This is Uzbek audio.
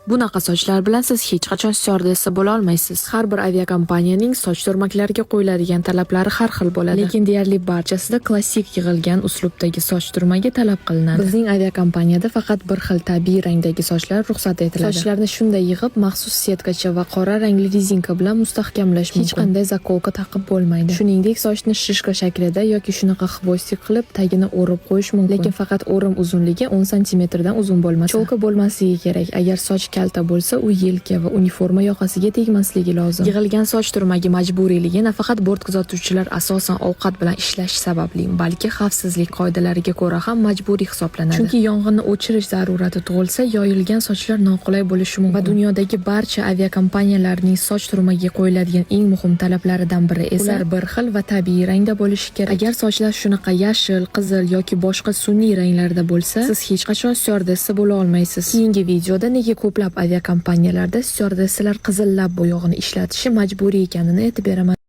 Bunaqa sochlar bilan siz hech qachon styuardessa bo'la olmaysiz. Har bir aviakompaniyaning soch turmaklariga qo'yiladigan talablari har xil bo'ladi. Lekin deyarli barchasida klassik yig'ilgan uslubdagi soch turmagi talab qilinadi. Bizning aviakompaniyada faqat bir xil tabiiy rangdagi sochlar ruxsat etiladi. Sochlarni shunday yig'ib, maxsus setkacha va qora rangli rezinka bilan mustahkamlash mumkin. Hech qanday заколка taqib bo'lmaydi. Shuningdek, sochni шишка shaklida yoki shunaqa хвостик qilib, tagini o'rib qo'yish mumkin. Lekin faqat o'rim uzunligi 10 santimetrdan uzun bo'lmasa. Чёлка bo'lmasligi kerak. Agar soch kalta bo'lsa, u yelka va uniforma yoqasiga tegmasligi lozim. Yig'ilgan soch turmagi majburiyligi nafaqat bort kuzatuvchilar asosan ovqat bilan ishlash sababli, balki xavfsizlik qoidalariga ko'ra ham majburiy hisoblanadi. Chunki yong'inni o'chirish zarurati tug'ilsa, yoyilgan sochlar noqulay bo'lishi mumkin. Va dunyodagi barcha aviakompaniyalarning soch turmagiga qo'yiladigan eng muhim talablaridan biri esa ular bir xil va tabiiy rangda bo'lishi kerak. Agar sochlar shunaqa yashil, qizil yoki boshqa sun'iy ranglarda bo'lsa, siz hech qachon styuardessa bo'la olmaysiz. Keyingi videoda nega ko'plab aviakompaniyalarda styuardessalar qizil lab bo'yog'ini ishlatishi majburiy ekanini aytib beraman.